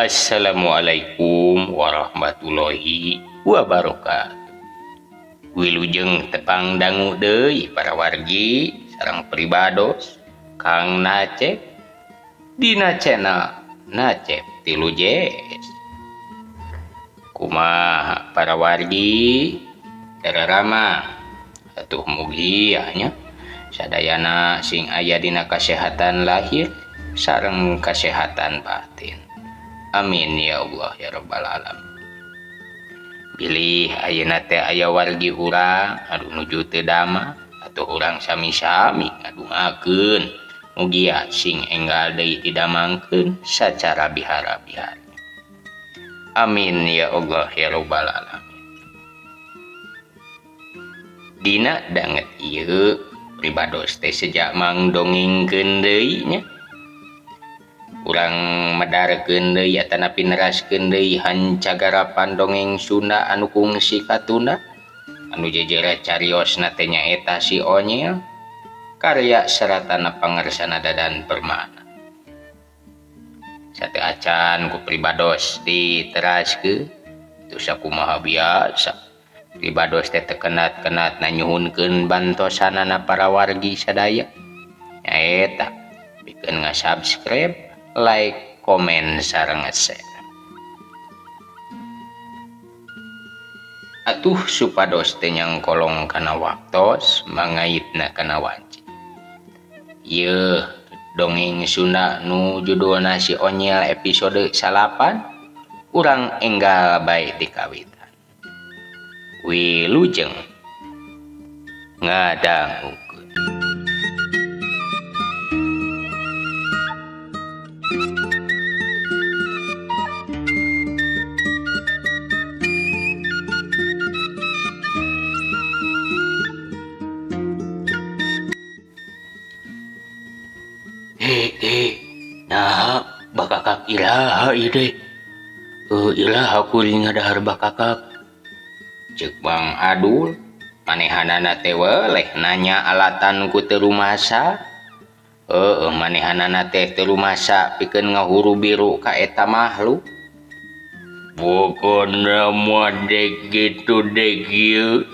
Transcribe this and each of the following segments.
Assalamualaikum warahmatullahi wabarakatuh. Wilujeng tepang dangu deui para wargi sareng pribados Kang Nacep dina channel Nacep Tilu Js. Kumaha para wargi dararama atuh mugi nya sadayana sing aya dina kasehatan lahir sareng kasehatan batin. Amin ya Allah ya Rabbal alamin. Bilih ayeuna teh aya wargi urang anu nuju teu damang atuh urang sami-sami ngadungakeun mugia sing enggal deui didamangkeun sacara bihara-bihara. Amin ya Allah ya Rabbal alamin. Dina danget ieu pribados teh sejak mangdongengkeun deui nya. Urang medarkeun deui atanapi neraskeun deui hancagarapan dongeng Sunda anu kungsi katunda anu jejere cariosna teh nyaeta Si Onyil karya seratana pangersana Dadan Permana. Sateu acan ku pribados diteraskeun teu sakumaha biasa pribados teh teu kenat-kenat nyuhunkeun bantosanana para wargi sadaya nyaeta pikeun nga-subscribe, like, komen, sareng share. Atuh supados teh nyangkolong kana waktos mangaitna kana wanci. Yeuh dongeng Sunda nu judulna Si Onyil episode 9 urang enggal bae dikawitan. Wilujeng ngadangu. Nah, bakakak ilaha ieu teh. Ilaha kuring ngadahar bakakak. Ceuk Mang Adul, manehanana teh weleh nanya alatan ku teu rumasa. Heueuh manehanana teh teu rumasa pikeun ngahuru biru ka eta makhluk. Pokona mah dek kitu dek ieu.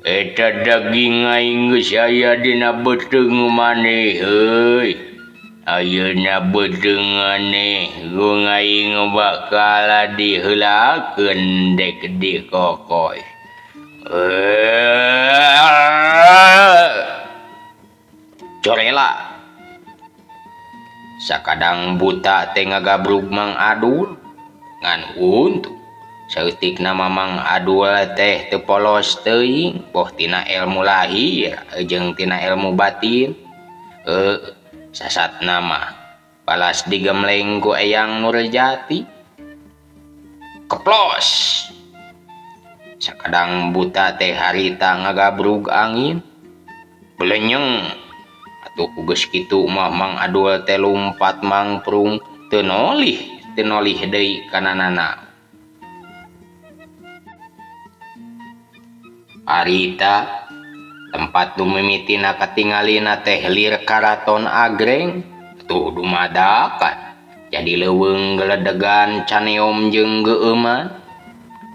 Eta daging aing geus aya dina beuteung maneh heuy. Ayeuna beuteung maneh gung aing bakal diheulakeun dek dikokoy. Corela. Sakadang buta teh ngagabrug Mang Adul ngan untung saeutikna Mamang Adul teh teu polos teuing poh tina ilmu lahir jeung tina ilmu batin. Sasat nama balas digemleng ku Eyang Nurjati. Keplos. Sakadang buta teh harita ngagabrug angin belenyeng. Atuh ku geus kitu mah Mang Adul teh lumpat mangprung teu nolih deui kana nana. Harita tempat nu mimitina katingalina teh lir karaton agreng tuh dumadakan jadi leuweung geledegan caneom jeung geueuman.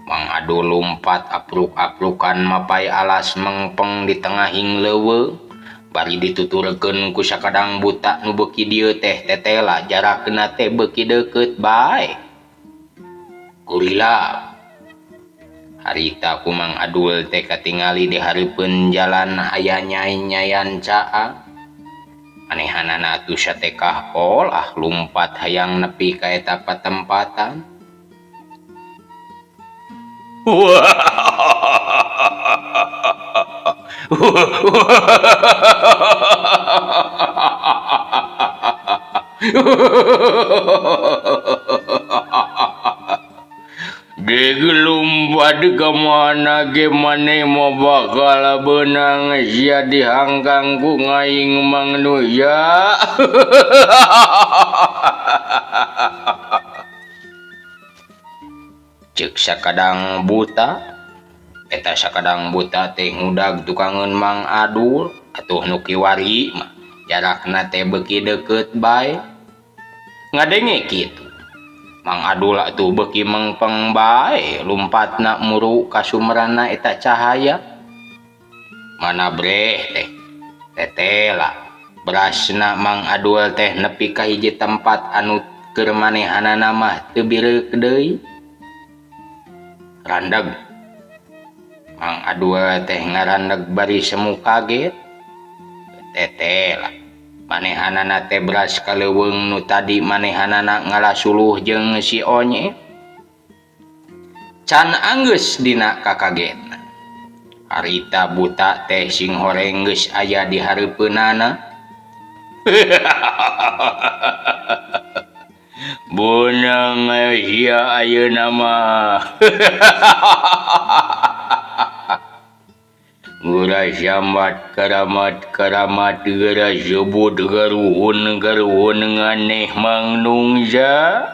Mang Adul lumpat apruk-aprukan mapai alas mengpeng di tengahing leuweung bari dituturkeun ku sakadang buta nu beuki dieu teh tetela jarakna teh beuki deukeut bae. Kurilap harita ku Mang Adul teh katingali di hareupeun jalan aya nyai-nyayan caang. Manehanana atuh satekah polah lumpat hayang nepi ka eta patempatan. Digelumpat ka mana ge maneh mah bakal beunang sia dihangkang ku ngaing manusia. Ceuk sakadang buta, eta sakadang buta teh ngudag tukangeun Mang Adul atuh nu kiwari mah jarakna teh beuki deukeut bae. Ngadenge kitu. Mang Adul atuh beuki mengpeng bae lumpatna muru ka sumberna eta cahaya. Mana breh teh tetela berasna Mang Adul teh nepi ka hiji tempat anu keur manehanana mah teu bireuk deui. Randeg Mang Adul teh ngarandeg bari semu kaget. Tetela manehanana teh beras ka leuweung nu tadi manehanana ngalasuluh jeung si Onye. Can anggeus dina kakagetna. Harita buta teh sing horeng geus aya di hareupeunana. Bonang sia ayeuna mah. Geura sambat karamat karamat geura sebut garuhun garuhun nganeh mangnungsa.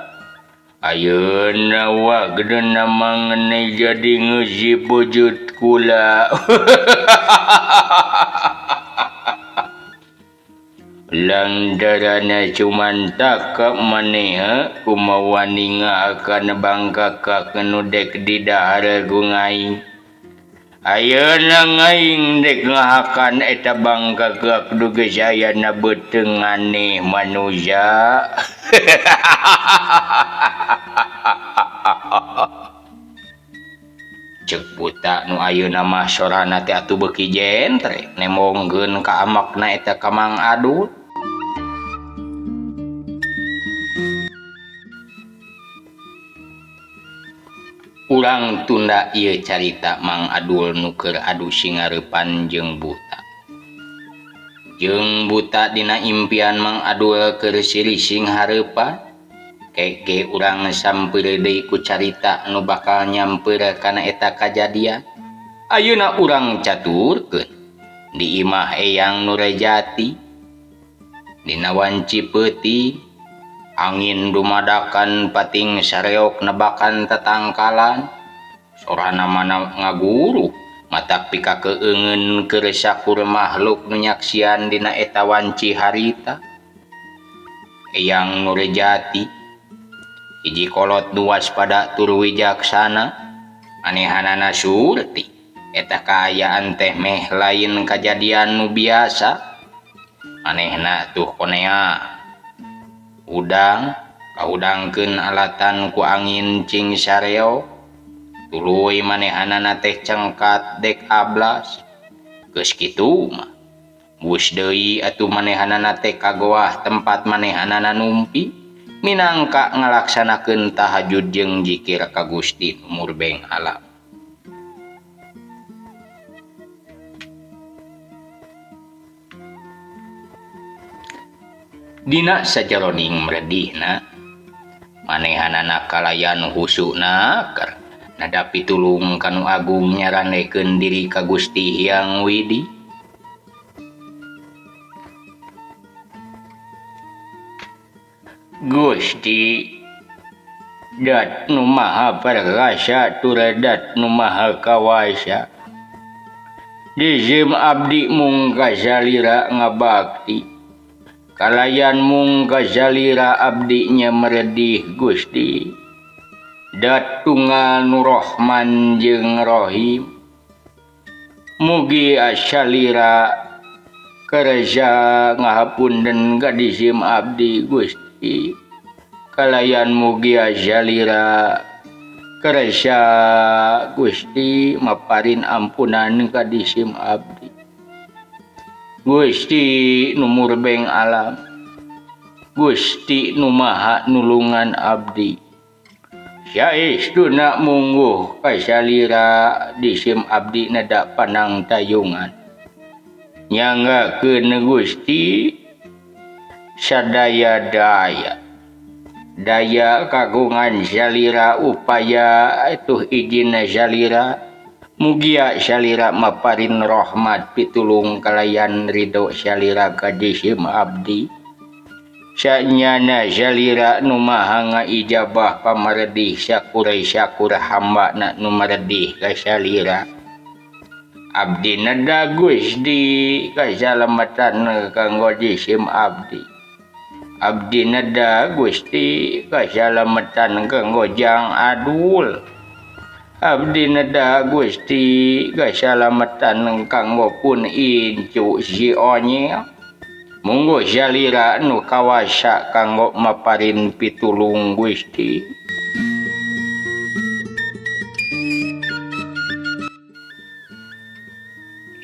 Ayeuna wagdena mangne jadi ngeusi beujut kula. Lantaran cuman tak maneh kumaha wani ngaakan bangkakak nu dek didahar ku aing. Ayeuna aing dek ngahakan eta bangkakak nu geus aya na beuteung aneh manusia. Ceuk buta nu ayeuna mah sorana teh atuh beuki jentre nemongkeun ka amakna eta ka Mang Adul. Urang tunda ieu carita Mang Adul nu keur adu singareupan jeung buta. Jeung buta dina impian Mang Adul keur silih sing hareupan. Keke urang sampeur deui ku carita nu bakal nyampeur kana eta kajadian. Ayeuna urang caturkeun di imah Eyang Nurjati. Dina wanci peuting angin dumadakan pating sareok nebakan tetangkalan. Sorana mana ngaguru matak pika keungeun keur sakur makhluk nu nyaksian dina eta wanci harita. Eyang Nurjati hiji kolot nu waspada tur wijaksana, anehanana surti eta kaayaan teh meh lain kajadian nu biasa. Anehna tuh konea udang kaudangkeun alatan ku angin cing sareo tuluy manehanana teh cengkat dek ablas. Geus kitu mah bus deui atuh manehanana teh kagoah tempat manehanana numpi minangka ngalaksanakeun tahajud jeung jikir ka Gusti nu murbeng alam. Dina sajaroning meredihna manehanana kalayan husukna keur nadapi tulung kanu agung nyarandekeun diri ka Gusti Hyang Widi. Gusti dat nu maha perkasa tur dat nu maha kawasa. Dizeum abdi mung kasalira ngabakti. Kalayan mung kasalira abdi nya meredih Gusti. Dat tunggal nu Rahman jeung Rahim. Mugi asalira kerja ngahapunten ka dizeum abdi Gusti. Kalayan mugi asalira kerja Gusti maparin ampunan ka disim abdi. Gusti nu murbeng alam, Gusti nu maha nulungan abdi. Saestuna mungguh kasalira disim abdi neda panang tayungan. Nyanggakeun Gusti sadaya daya. Daya kagungan salira upaya atuh izin salira. Mugia salira maparin rahmat pitulung kalayan ridho salira ka disim abdi. Sanyana salira nu maha ngaijabah pamaredih sakurai sakur hamba na nu maredih ka salira. Abdi neda Gusti kasalamatan kanggo disim abdi. Abdi neda Gusti kasalametan kanggo Jang Adul. Abdi neda Gusti kasalametan kanggo pun incu si Onyel. Munggo salira nu kawasa kanggo maparin pitulung Gusti.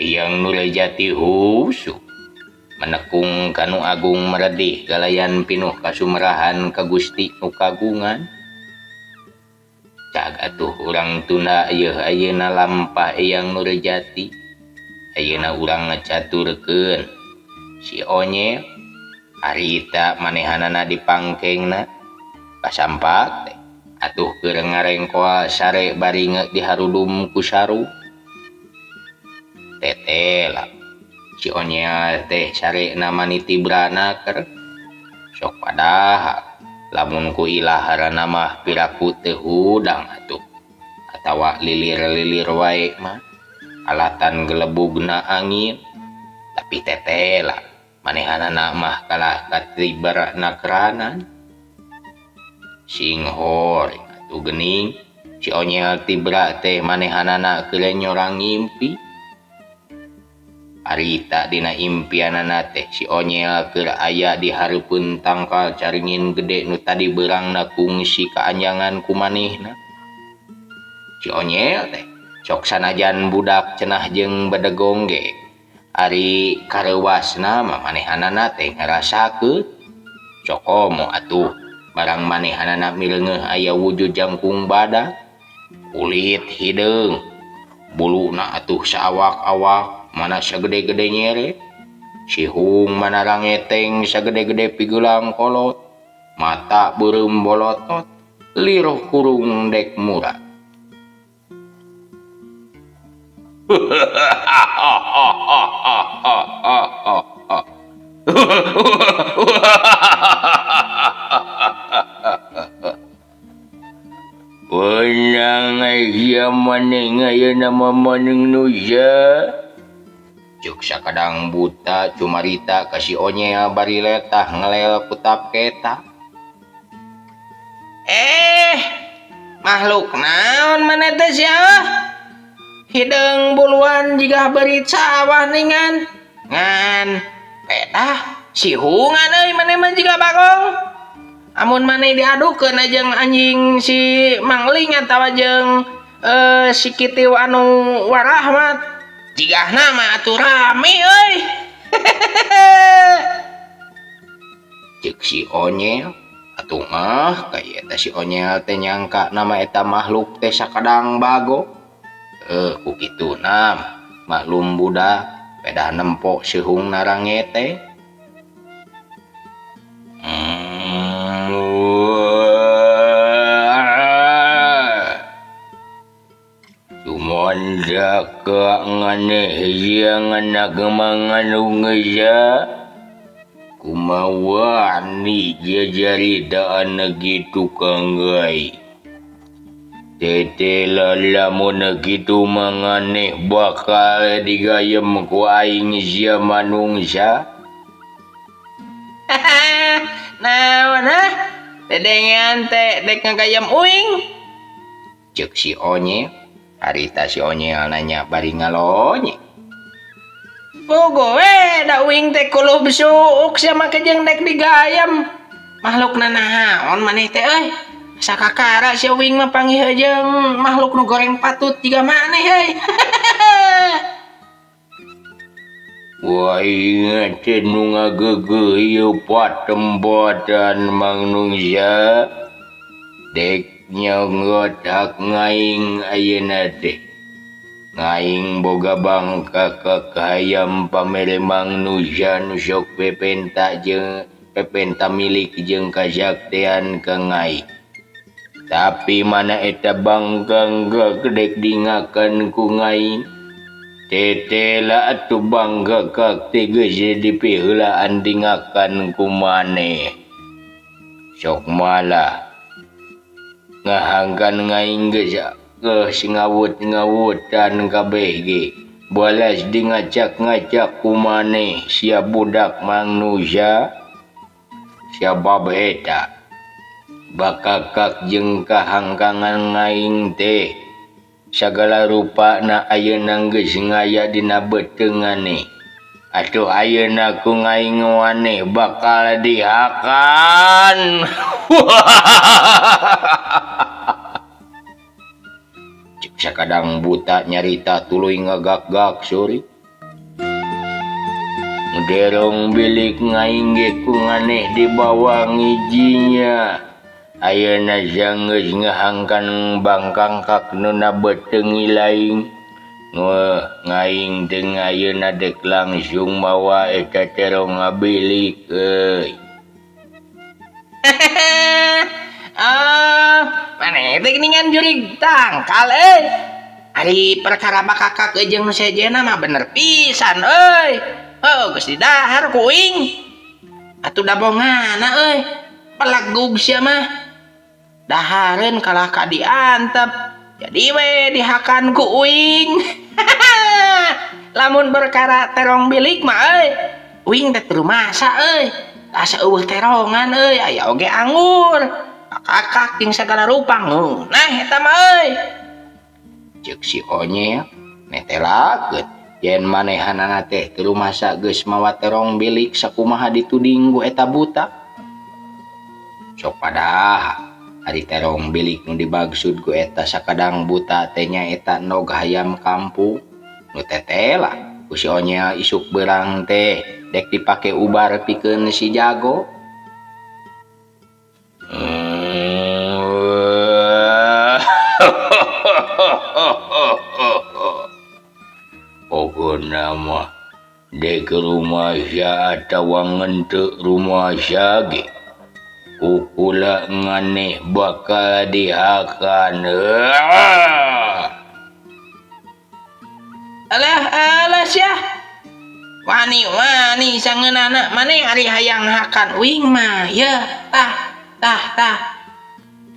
Hyang Nurjati husu menekung kanu agung meredih galayan pinuh kasumerahan ka Gusti nu kagungan. Cag atuh urang tunda yeuh ayeuna lampah Hyang Nurjati. Ayeuna urang ngacaturkeun si Onyel harita manehanana dipangkengna kasampak teh atuh keur ngarengkoal sare bari diharudum ku saru. Tetela si Onyel teh sarena maniti branaker sok padahal lamun ku ilaharana mah piraku teu hudang atuh atawa lilir-lilir wae mah alatan gelebugna angin tapi tetela manehanana mah kalah katibarna keranan sing horing atuh geuning si Onyel tibra teh manehanana keur nyorang ngimpi. Harita dina impianana teh si Onyel keur aya di hareupeun tangkal caringin gede nu tadi beurangna kungsi kaanjangan ku manehna. Si Onyel teh sok sanajan budak cenah jeung bedegong ge ari kareuwasna mah manehanana teh ngarasakeun. Sok komo atuh barang manehanana mileungeuh aya wujud jangkung badak, kulit hideung, buluna atuh saawak-awak mana sagede-gede nyere, sihung mana rangeteng sagede-gede pigelang kolot, mata beureum bolotot, liruh kurung dek murah. Wenang aya maneh ayeuna mah manung nuja. Cuk sakadang buta cumarita ka si Onyel bari letah ngelel kutap keta. Makhluk naon maneh teh sia? Hideung buluan jiga beurit sawah ningan. Ngan pedah sihungan euy maneh mah jiga bagong. Amun maneh diadukeun jeung anjing si Mangling atawa jeung si Kitiu anu warahmat. Jigahna mah atuh rame euy. Ceuk si Onyel atuh mah kaya eta si Onyel teh nyangka nama eta makhluk teh sakadang bago. Ku kituna maklum budak pedah nempo seuhung narangete. Jaka nganeh yang anak manganungeja kumawani jajarita anak tukang gai tete lamun gitu manganeh bakal digayem ku aing sia manungsa. Naon hah dedengean teh dek ngagayem uing ceuk si Onyel. Harita si Onyel nanya bari ngalonye. Pogo we da uing teh kulub suuk sia make jeung dek digayem. Makhlukna naon maneh teh euy? Sakakara sia uing mah panggih jeung makhluk nu goreng patut jiga maneh euy. Wah ingat teh nu ngageugeuh ieu patembotan manungsa. Dek nyongot hak ngaing ayeuna teh ngaing boga bangka ka hayam pamere manusia nu sok pepenta jeung pepenta milik jeung kasaktean ka ngaing tapi mana eta bangka dek dingakan ku ngaing tetela atuh bangka ka teh geus dipiheulaan dingakan ku maneh sok malah ngahangkan ngaing geus geus ngawut-ngawutan kabeh ge balas dingacak-ngacak ku maneh sia budak manusia. Sabab eta bakakak jeung kahangkangan aing teh sagala rupana ayeuna geus ngaya dina beuteung aneh. Atuh ayeuna ku aing maneh bakal dihakan. Cek sakadang buta nyarita tuluy ngagak-gak suri. Derong bilik ngaing ge ku nganeh dibawa ngijinya. Ayeuna geus ngahangkan bangkangkak nu na beuteung laing. Ngaing teh ayeuna dek langsung mawa eta terong ngabilik euy. Ah, maneh teh geuningan jurig tangkal euy. Ari perkara bakakak jeung nu sejenna mah bener pisan euy. Oh, geus didahar ku uing. Atuh dabongana euy. Pelegug sia mah. Dahareun kalah ka diantep. Jadi we dihakan ku uing. Lamun perkara terong bilik mah euy. Uing teh teu rumasa euy. Asa eueuh terongan euy, aya oge anggur. Kakak jeung sagala rupa ngeunah eta mah euy. Ceuk si Onyel netelakeun. Yen manehanana teh teu rumasa geus mawa terong bilik sakumaha dituding ku eta buta. Sok padahal ari terong bilik nu dimaksud ku eta sakadang buta teh nyaeta nog hayam kampung. Nu tetela ku si Onyel isuk beurang teh dek dipake ubar pikeun si jago. Pokona mah dek rumasa atawa ngenteu rumasa ge kukula nganeh bakal dihakan. Alah alah sia. Wani-wani sangeunana maneh ari hayang hakan uing mah ye tah tah tah.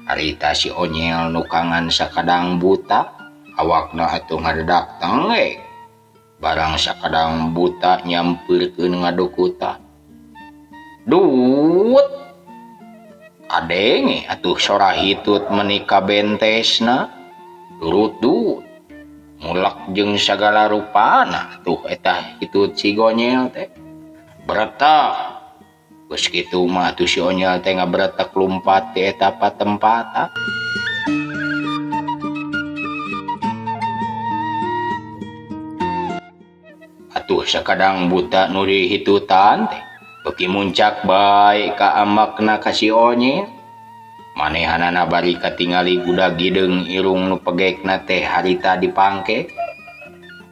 Harita si Onyel nu kangan sakadang buta awakna atuh ngadedak tengge. Barang sakadang buta nyampeurkeun ngadukutan. Duut. Kadenge atuh sora hitut meuni kabentesna. Turut duut. Mulak jeung sagala rupana tuh eta hitut si Gonyel teh. Beretak. Geus kitu mah atuh si Onyel teh ngaberetak lumpat ti eta patempatan. Atuh sakadang buta nu dihitutan teh beuki muncak bae ka amakna ka si Onyel. Manehanana bari katingali gudag gideung irung nu pegekna teh harita dipangke.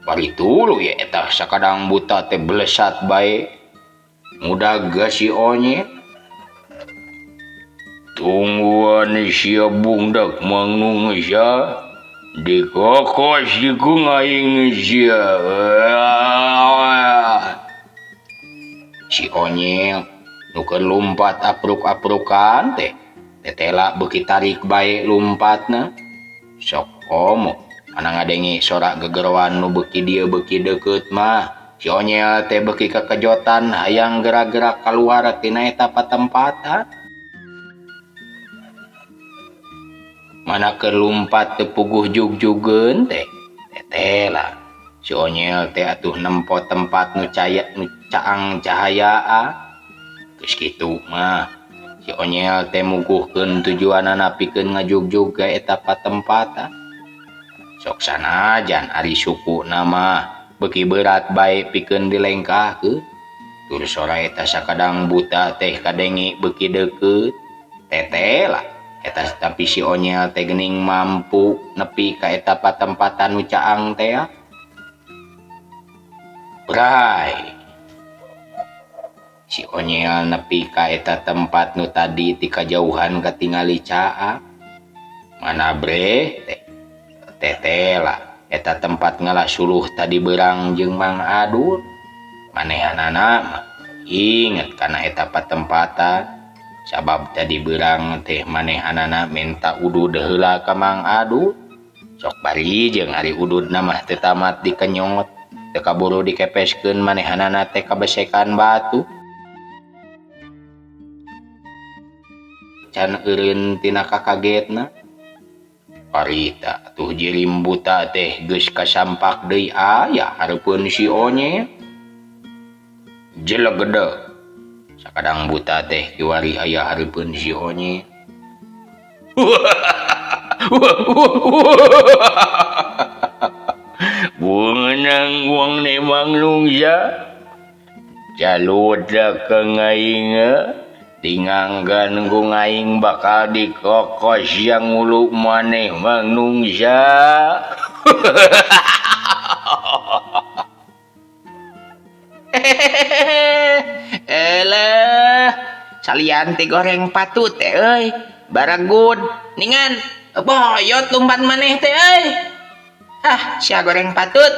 Bari tuluy eta sakadang buta teh belesat bae ngudag ka si Onyel. Tungguan sia bungdak mangnung sia dikokos ku ngaing sia. Si Onyel nu keur lumpat apruk-aprukan teh tetela beuki tarik bae lumpatna. Sok komo mana ngadenge sora gegeroan nu beuki dieu beuki deukeut mah si Onyel teh beuki kakejotan hayang gerak-gerak kaluar tina eta patempatan. Mana keur lumpat teu puguh jug-jugeun teh tetela si Onyel teh atuh nempo tempat nu caya nu caang cahayaan. Geus kitu mah si Onyel teh muguhkeun tujuanana pikeun ngajugjug ka eta patempatan. Sok sanajan ari sukuna mah beuki berat bae pikeun dilengkahkeun. Tur sora eta sakadang buta teh kadenge beuki deukeut. Tetela eta tapi si Onyel teh geuning mampu nepi ka eta patempatan nu caang teh. Bray. Si Onyel nepi ka eta tempat nu tadi ti kajauhan katingali caang. Mana bre teh tetela eta tempat ngalah suluh tadi beurang jeung Mang Adul. Manehanana mah inget kana eta patempatan. Sabab tadi beurang teh manehanana minta udud heula ka Mang Adul. Sok bari jeung ari ududna mah teu tamat dikenyot. Teu kaburu dikepeskeun manehanana teh kabesekan batu. can eureun tina kakagetna. Harita atuh jirim buta teh geus kasampak deui aya hareupeun si Onyel. Jelegede sakadang buta teh kiwari aya hareupeun si Onyel. Bungenang wong nemang nungsa jaluda ka ngaing dinganggan ku ngaing bakal dikokos yang ngulu maneh manungsa. Eleh salian ti goreng patut teh euy baragud ningan boyot lumpat maneh teh euy. Ah sia goreng patut.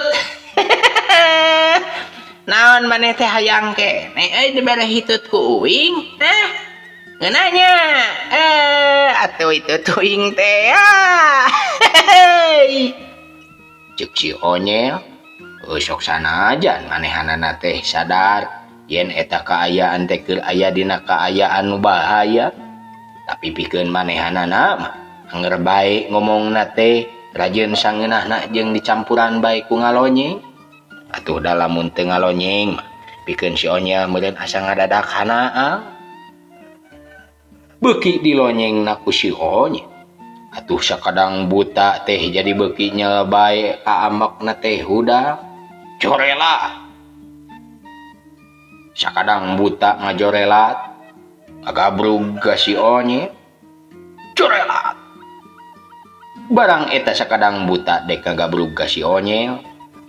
Naon maneh teh hayang keneh euy dibere hitut ku uing teh ngeunanya atuh itu tuing teh. Ceuk si Onyel sok sanajan manehanana teh sadar yen eta kaayaan teh keur aya dina kaayaan nu bahaya tapi pikeun manehanana mah anger bae ngomongna teh rajin sangeunahna jeung dicampuran bae ku ngalonyeng. Atuh da lamun teu ngalonyeng mah pikeun si Onyel meureun asa ngadadak hanaa. Beuki dilonyengna ku si Onyel. Atuh sakadang buta teh jadi beuki nyel bae ka ambekna teh hudang. Jorelat. Sakadang buta ngajorelat ngagabrug ka si Onyel. Jorelat. Barang eta sakadang buta dek ngagabrug ka si Onyel.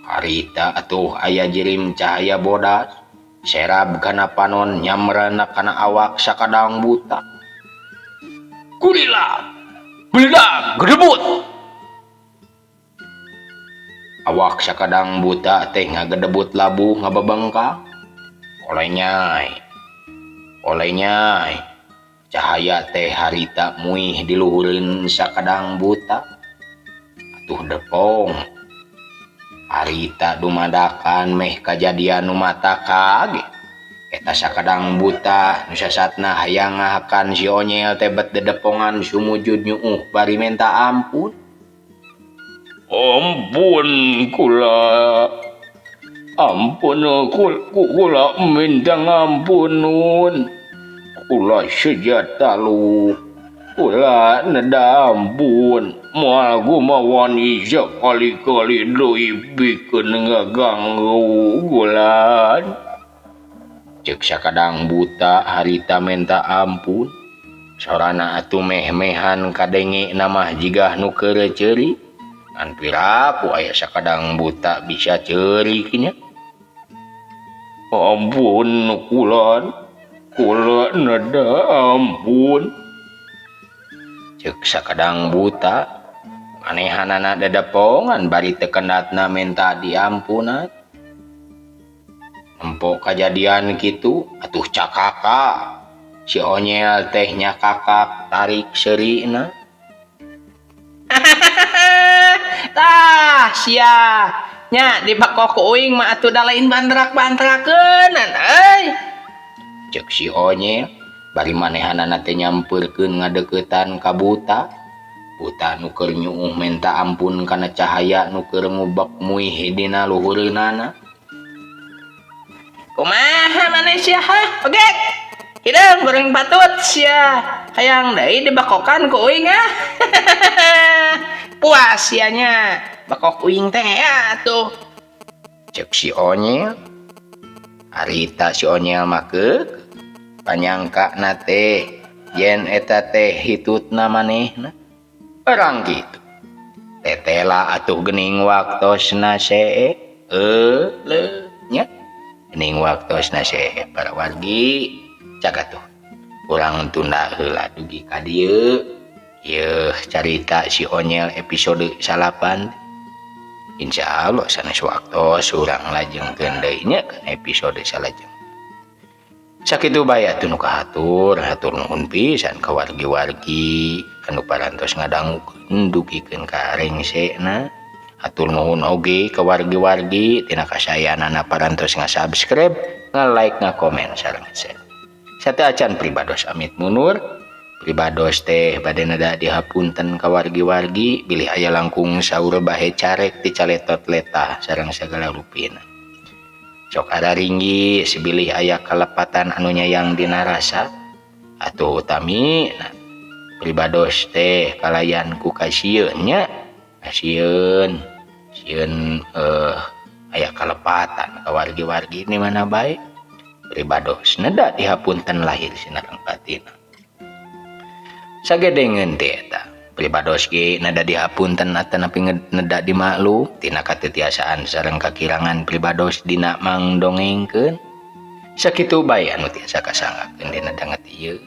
Harita atuh aya jirim cahaya bodas serab kana panon nyamrana kana awak sakadang buta. Kulila beledak gedebut. Awak sakadang buta teh ngagedebut labuh ngababengkak. Olenyai. Olenyai. Cahaya teh harita muih diluhureun sakadang buta. Atuh depong. Harita dumadakan meh kajadian nu mata kaget. Eta sakadang buta nu sasatna hayang ngahakan si Onyel teh bet dedepongan sumujud nyuuh bari menta ampun. Ampun kula. Ampun kula minta ngampunun. Kula sejatalu. Kula neda ampun. Moal gumawani sakali-kali deui pikeun ngaganggu gulan. Ceuk sakadang buta harita menta ampun. Sorana atuh meh-mehan kadenge namah jigah nu keur ceuri. Ngan piraku aya sakadang buta bisa ceuri nya. Ampun kulan, kula neda ampun. Ceuk sakadang buta manehanana dedepongan bari teu kendatna menta diampunan. Empok kajadian kitu atuh cakaka. Si Onyel teh nyakakak tarik seurina. Tah sia nya dibakok ku uing mah atuh da lain bandrak-bandrakeun euy. Ceuk si Onyel bari manehanana teh nyampeurkeun ngadeuketan ka buta. Buta nu keur nyuuh menta ampun kana cahaya nu keur ngubek muih dina luhureunana. Kumaha maneh sia hah? Oge. Hideung goreng patut sia. Hayang deui dibakokan ku uing ah. Puas sia nya. Bakok uing teh ya atuh. Ceuk si Onyel. Harita si Onyel mah keuk panyangkana teh yen eta teh hitutna manehna. Barang kitu. Tetela atuh geuning waktosna see le nya. Geuning waktosna see para wargi caga tuh. Urang tunda heula dugi ka dieu. Yeuh carita si Onyel episode 9. Insya Allah sanes waktos urang lajengkeun deui nya kana episode salajeng. Sakitu bae atuh nu kahatur, hatur nuhun pisan ka wargi-wargi anu parantos ngadangukeun dugikeun ka rengsena. Hatur nuhun oge ka wargi-wargi tina kasayanana parantos nga-subscribe, nga-like, nga-komen sareng share. Sateuacan pribados amit mundur. Pribados teh bade neda dihapunten ka wargi-wargi bilih aya langkung saur bahe carek ti caletot letah sareng sagala rupina. Sok araringgis bilih aya kalepatan anu nyayang dina rasa atuh utami nah, pribados teh kalayan ku kasieun nya kasieun sieun aya kalepatan ka wargi-wargi di mana bae. Pribados neda dihapunten lahir sinareng batin. Sagedengeun teh eta pribados ge neda dihapunten atanapi neda dimaklum tina katetiasaan sareng kakirangan pribados dina mangdongengkeun. Sakitu bae anu tiasa kasanggakeun dina danget ieu.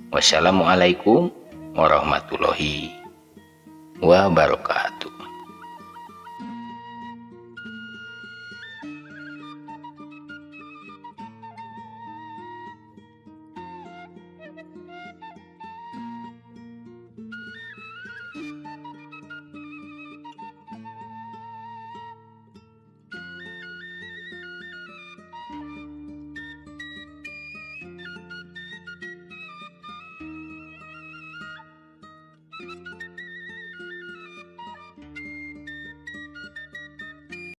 Wassalamualaikum warahmatullahi wabarakatuh.